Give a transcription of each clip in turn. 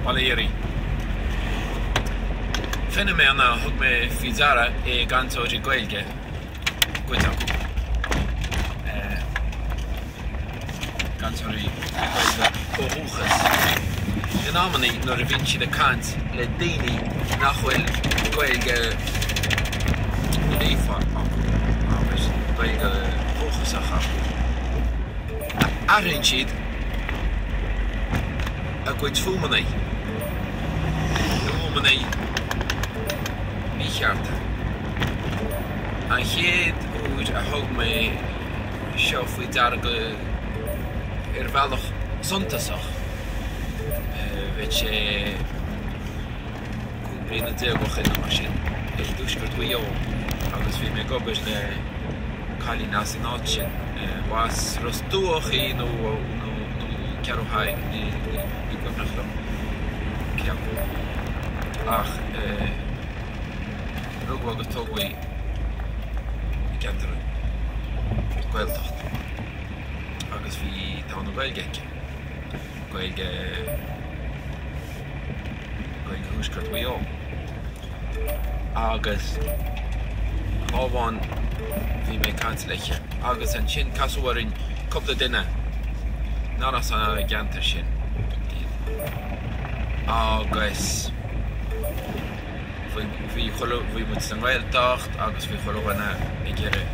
Baile Ghioraí. Feiniméan a thug mé faoi deara i gcainteoirí Gaeilge, cuid acu, cainteoirí Gaeilge ó dhúchas, in amannaí nuair a bhíonn siad ag caint le daoine nach bhfuil Gaeilge líofa acu agus Gaeilge dhúchasach acu, athraíonn siad a gcuid fuaimeanna, na fuaimeanna míchearta. An chéad uair a thug mé seo faoi deara go ar bhealach suntasach, bheadh sé 15 bliana ó shin nó mar sin, i dtuaisceart Mhaigh Eo agus bhí mé ag obair le cailín as an áit sin. Ba as Ros Dumhach í nó Ceathrú Thaidhg, ní cuimhneach liom cé acu. Ach rugadh agus tógadh í i gceantar Gaeltacht agus bhí togha na Gaeilge aici. Gaeilge Gaeilge Thuaisceart Mhaigh Eo. Agus lá amháin bhí mé ag caint léithe agus ansin casadh orainn cúpla duine nár as an gceantar sin iad agus bhí chuile, bhí muid sa nGaeltacht agus bhí chuile dhuine ag iarraidh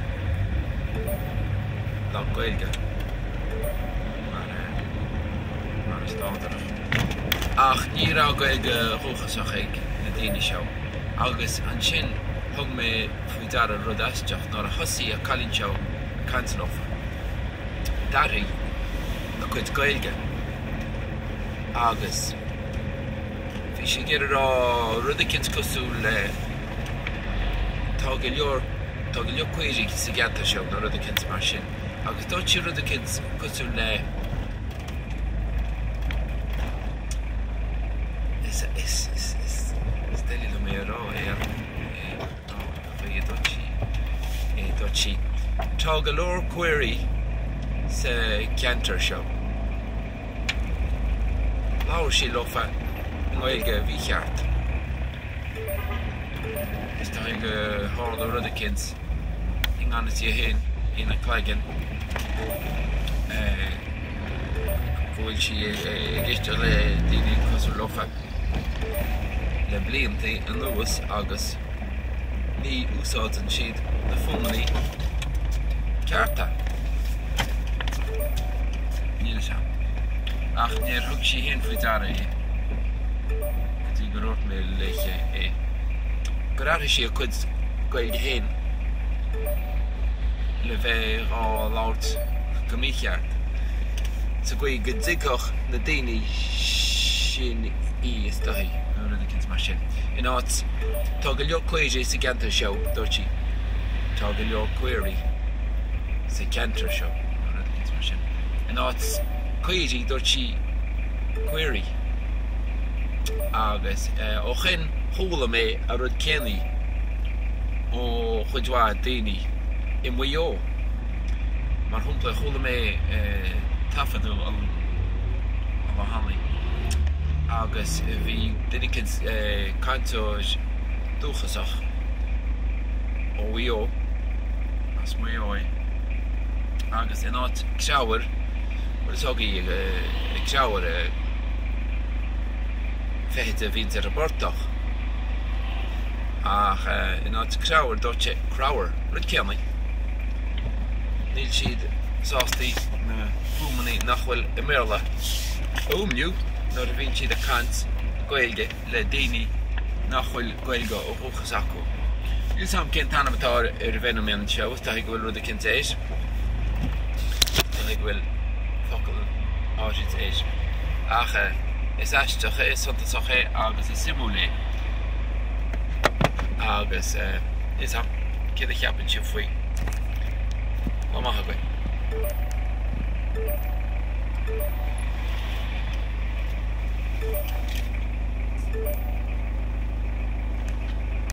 labhairt Gaeilge mar mar is nádúrach. Ach ní raibh Gaeilge dhúchasach ag na daoine seo. Agus ansin thug mé faoi deara rud aisteach, nuair a thosaigh an cailín seo ag caint leofa, d'athraigh a cuid Gaeilge agus bhí sí ag iarraidh rá rud eicínt cosúil le tá go leor, tá go leor caoirigh sa gceantar seo nó rud eicínt mar sin. Agus dúirt sí rud eicínt cosúil le. Is is doiligh liom é a rá é ar an dúirt sí é dúirt sí Tá go leor caoirigh sa cheantar seo. Labhair sí leofa i nGaeilge mhícheart. Is dóigh go tharla rud eicínt i ngan fhios di féin ina cloigeann go bhfuil sí ag éisteacht le daoine cosúil leofa le blianta anuas agus ní úsáideann siad na fuaimeanna cearta. Níl a fhios agam. Ach níor thug sí féin faoi deara é go dtí gur dhúirt mé léithe é. Gur athraigh sí a cuid Gaeilge féin le bheith á labhairt go mícheart, sa gcaoi go dtuigfeadh na daoine sin í, is dóigh, nó rud eicínt mar sin. In áit Tá go leor caoirigh sa gceantar seo, dúirt sí Tá go leor caoirigh sa cheantar seo, nó rud eicínt mar sin. In áit caoirigh, dúirt sí caoirigh. Agus ó shin chuala mé an rud céanna ó chuid mhaith daoine i Maigh Eo. Mar shampla, chuala mé taifeadadh an lá cheana agus bhí duine eicínt, cainteoir dúchasach ó Mhaigh Eo, as Maigh Eo é, agus in áit creabhar, bhuel is agaibh creabhar, feithid a bhíonns ar an bportach. Ach in áit creabhar dúirt sé creabhar, rud céanna. Níl siad sásta na fuaimeanna nach bhfuil i mBéarla a fhuaimniú nuair a bhíonn siad ag caint Gaeilge le daoine nach bhfuil Gaeilge ó dhúchas acu. Níl 's a'm cén t-ainm atá ar an bhfeiniméan seo, is dóigh go bhfuil rud eicínt air. Is dóigh go bhfuil focal áirid air. Ach is aisteach é, is suntasach é agus is suimiúil é. Agus níl 'fhios a'm céard a cheapann sibh faoi. Lá maith agaibh.